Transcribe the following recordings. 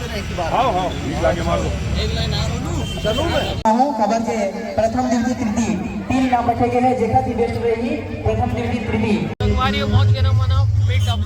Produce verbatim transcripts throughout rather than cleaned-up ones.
आओ, आओ, बीच लाके मार दो। हूँ, काबर के प्रथम द्वितीय तृतीय तीन इनाम बचे के हे, जेकर भी बेस्ट रही प्रथम द्वितीय तृतीय। संगवारी हो, बहुत के नाम मना मीटअप।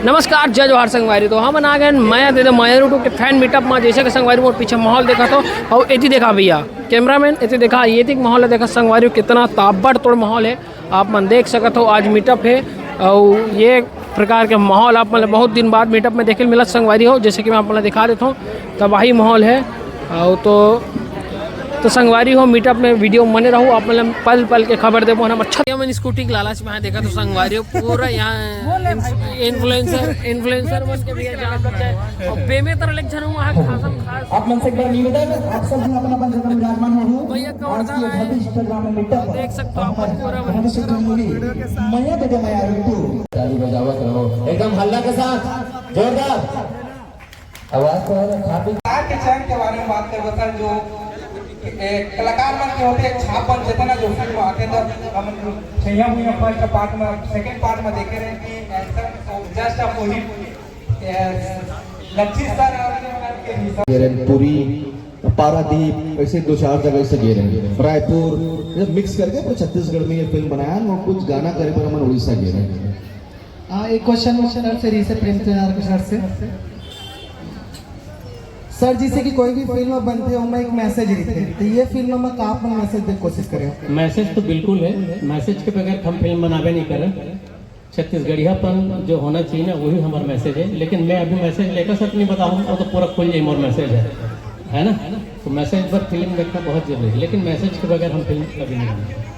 नमस्कार, जय जोहार संगवारी। तो हमन आ गए मया दे दे मया YouTube के फैन मीटअप में। जैसे कि संगवारी मोर पीछे माहौल देखा तो, और एती देखा भैया कैमरामैन, एती देखा, ये तक माहौल है। देखा संगवारी हो, कितना ताबड़तोड़ माहौल है। आप मन देख सकत हो, आज मीटअप है और ये प्रकार के माहौल आप मन ल बहुत दिन बाद मीटअप में देखे ल मिलत संगवारी हो। जैसे कि मैं आप मन ल दिखा देता हूँ, तबाही माहौल है। और तो तो संगवारी हो, मीटअप में वीडियो मने रहू, आप मन ल पल पल के खबर देबो। हम अच्छा, ये मन स्कूटी के लालच में है, देखा तो संगवारी हो, पूरा यहाँ इन्फ्लुएंसर, इन्फ्लुएंसर मन के भी जान बचे। और बेमे तरह ले एक झन हुआ है, खासम खास। आप मन से एक बार निवेदन, आप सब भी अपन अपन जगह विराजमान हो। भैया, आज के भव्य Instagram में मीटअप देख सकते हो आप पूरा। मया दे दे मया ऋतु। ताली बजावत रहो, एकदम हल्ला के साथ, जोरदार। आवाज तो है ना, काफी। कलाकार के चयन के बारे में बात करबो सर, जो, ए, कलाकार मन के होथे एक छापन, जितना जो फिल्म आथे तो हम छैया भुइयां फर्स्ट पार्ट में, सेकंड पार्ट में देखे रहे कि एक्शन तो जस्ट अ वही, ए, लच्छी सर और ये वाला के हिसाब गे रहेन, पुरी, पारादीप, ऐसे दो चार जगह से गे रहेन, रायपुर, ये मिक्स करके पूरे छत्तीसगढ़ में ये फिल्म बनाया और कुछ गाना करे पर हमन उड़ीसा गे रहेन। हाँ, एक क्वेश्चन सर से, रिसे प्रेम तिवारी सर से। सर, जैसे कि कोई भी फिल्म बनथे, ओमा एक मैसेज रहिथे, तो ये फिल्म में का अपन मैसेज दे कोशिश करे? मैसेज तो बिल्कुल है, मैसेज के बगैर हम फिल्म बनाबे नहीं करे। छत्तीसगढ़ियापन जो होना चाहिए ना, वही हमारा मैसेज है। लेकिन मैं अभी मैसेज लेकर सच नहीं बताऊँ, वो तो पूरा खुल जाए मोर मैसेज है, है ना? तो मैसेज पर फिल्म देखना बहुत जरूरी है, लेकिन मैसेज के बगैर हम फिल्म कभी नहीं बनाते।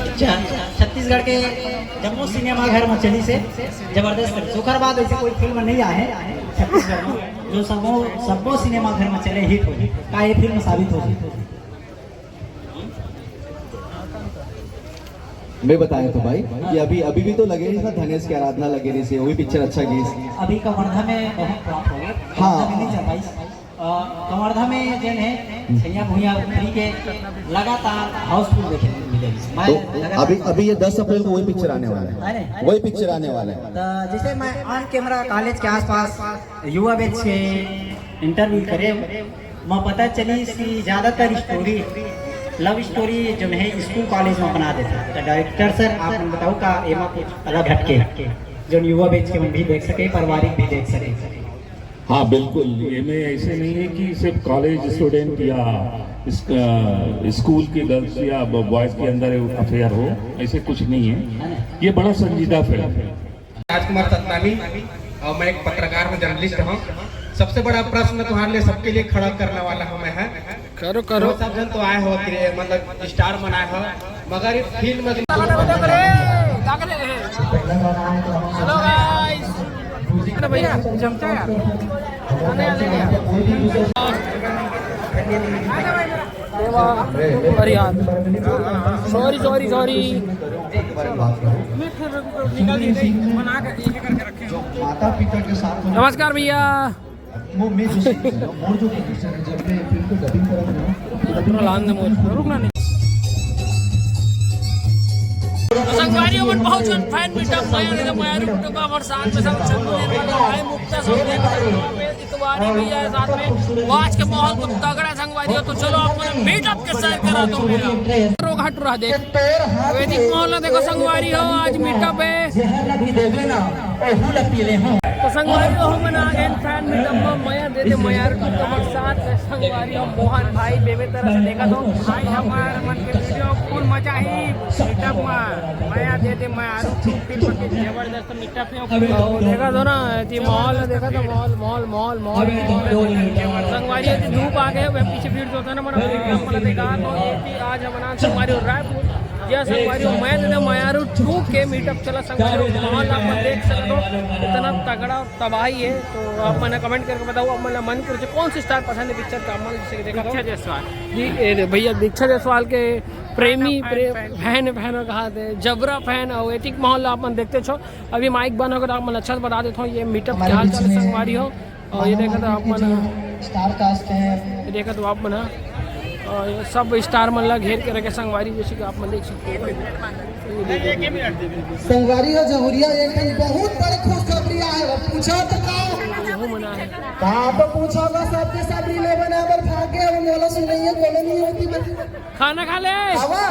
अच्छा, छत्तीसगढ़ के जम्मो सिनेमा घर में चली से जबरदस्त, सुखर बाद ऐसे कोई फिल्म नहीं आए छत्तीसगढ़ में जो सबो, सबो सिनेमा घर में चले, हिट हो, का ये फिल्म साबित हो? मैं बताया तो भाई कि अभी, अभी भी तो लगे रही था, धनेश की आराधना लगे रही थी, वो भी पिक्चर अच्छा गई। अभी कवर्धा में बहुत फ्लॉप हो गए। हाँ। कवर्धा में नहीं चल पाई। अ, कवर्धा में जेन है, हम्म। छैया भुइयां थ्री के लगातार हाउसफुल देखे मिले। मैं तो लगातार अभी, अभी ये दस अप्रैल को वही पिक्चर आने वाला है। अरे। वही पिक्चर आने वाला है। तो जैसे मैं ऑन कैमरा कॉलेज के आसपास युवा बैच के इंटरव्यू करे, वहाँ पता चली कि ज्यादातर स्टोरी, लव स्टोरी जो है स्कूल कॉलेज में बना देते हैं। तो डायरेक्टर सर, आप बताओ का एमा कुछ अलग हटके, जो युवा बैच के मन भी देख सके, पारिवारिक भी देख सके। हाँ, बिल्कुल। ये में ऐसे नहीं है कि सिर्फ कॉलेज स्टूडेंट या इस, अ, स्कूल के गर्ल्स या ब-, बॉयज के अंदर अफेयर हो, ऐसे कुछ नहीं है। ये बड़ा संजीदा फिल्म है। राजकुमार सतनामी, और मैं एक पत्रकार हूँ, जर्नलिस्ट हूँ। सबसे बड़ा प्रश्न तुम्हारे लिए, सबके लिए खड़ा करने वाला हूँ मैं, है। करो, करो। वो सब जन तो आए हो कि मतलब स्टार बनाए हो, मगर ये फिल्म में हेलो गाइस। अरे भैया, जमता है यार। आने, आने, आने। अरे यार, सॉरी, सॉरी, सॉरी। निकल गई, बना के, ये करके रखे हो। माता पिता के साथ में नमस्कार भैया। वो मैं जो सीख रहा हूँ, और जो producer है, जब मैं फिल्म को dubbing कर रहा हूँ ना, तो dubbing रुकना, लान दे मुझे, रुकना नहीं। तो संगवारी हो, बहुत जन फैन मीटअप, मया दे दे मया ऋतु का बरसात में सब चल रहे हैं, भाई मुक्ता सब देख रहे हैं, इतवारी भी है साथ में। वो आज के माहौल को तगड़ा संगवारी हो, तो चलो आप मीटअप के सैर करा दो मेरा। रोग हट रहा देख। वैदिक माहौल ना देखो संगवारी हो, आज मीटअप है। जहर भी देवे ना, ओहू ला पी ले हूँ। तो संगवारी हो, हमन आ गए फैन मीटअप में, मया दे दे मया ऋतु का बरसात है। संगवारी हो, मोहन भाई बेबे तरह से देखा तो भाई हमार मन के वीडियो फुल मजा ही मीटअप में, मया दे दे मया ऋतु फिल्म के जबरदस्त मीटअप है। तो देखा तो ना, जी माहौल ना देखा तो माहौल, माहौल, माहौल, माहौल, माहौल। संगवारी हो, जी धूप आ गए, वह पीछे भीड़ जो होता है ना, मतलब, मतलब देखा तो ये कि आज हम ना संगवारी हो रायपुर, या संगवारी हो, मया दे दे मया ऋतु टू के मीटअप चला संगवारी हो, माहौल आप मन देख सकते हो, इतना तगड़ा तबाही है। तो आप मन कमेंट करके बताओ, आप मन ला मन कर कौन सी स्टार पसंद है पिक्चर का, आप मन जैसे कि देखा दीक्षा जायसवाल। जी, ए रे भैया, दीक्षा जायसवाल के प्रेमी, फैन, प्रे-, फैन। फैन, फैन कहा थे, जबरा फैन और एतिक माहौल आप मन देखते छो। अभी माइक बंद होगा तो आप मन अच्छा से बता देता हूँ, ये मीटअप क्या हाल चाल है संगवारी हो। और ये देखा तो आप मन, स्टार कास्ट है। ये देखा तो आप मन, और ये सब स्टार मन ला घेर के रखे संगवारी, जैसे कि आप मन देख सकते हो। संगवारी हो जहुरिया एक ठन बहुत बड़े खुशखबरी आए हो, पूछा तो का? यहू मना का तो पूछा होगा, सबके सब रीले बनाए बर भाग गए, अब मोला सुनइया कोनो नहीं होती बस। खाना खा ले। हवा,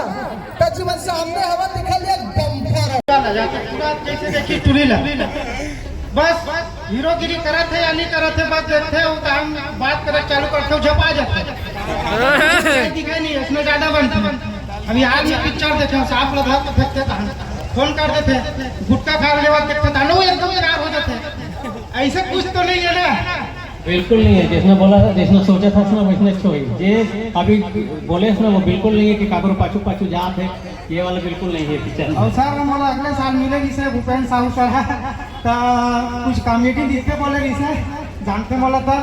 तच मन सामने हवा दिखा लिया, बम्पर। पूरा जैसे देखी टूरी ला, बस हीरोगिरी करत हे या नहीं करत हे, बस देखते हो तो हम बात करत चालू करते हो, झपा जाते हैं। दिखाई नहीं, इसमें ज्यादा बनते हैं। अभी हाल में पिक्चर देखे, सांप लगा के फेंकते तहन फोन कर देते, गुटखा खा लेवा देखते तहन वो एकदम बेकार हो जाते। ऐसे कुछ तो नहीं है ना? बिल्कुल नहीं है, जैसना बोला था, जैसना सोचा था ना, वैसने अच्छो है। जे अभी बोले ना, वो बिल्कुल नहीं है कि काकरो पाछू पाछू जात है, ये वाला बिल्कुल नहीं है पिक्चर में। और सर, मोला अगले साल मिले रहिसे भूपेन साहू सर, तो कुछ कॉमेडी लिखते बोले रहिसे, जानते मोला था,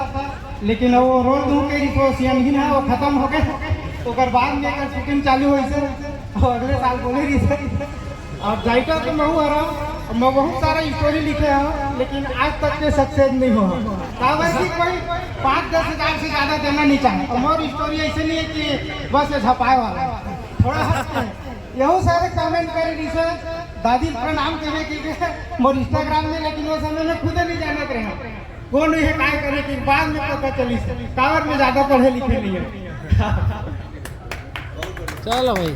लेकिन वो रोल दू के रिपोर्ट सीएम ही ना, वो खत्म हो गए। ओकर बाद में एकर शूटिंग चालू होइसे, वो अगले साल बोले रहिसे। और राइटर तो मैं हूँ हरा, मैं बहुत सारा स्टोरी लिखे हूँ, लेकिन आज तक के सक्सेस नहीं हो। काबर कि कोई पाँच दस हजार से ज्यादा देना नहीं चाहे। और मोर स्टोरी ऐसे नहीं है कि बस ये छपाए वाला है, थोड़ा हटके है। यहू सारे कमेंट करे रहिसे, दादी प्रणाम करे के लिए मोर इंस्टाग्राम में, लेकिन वो समय में खुदे नहीं जानत रहे कौन ये काय करे के बाद में पता चली से। काबर में ज्यादा पढ़े लिखे नहीं है। चलो भाई।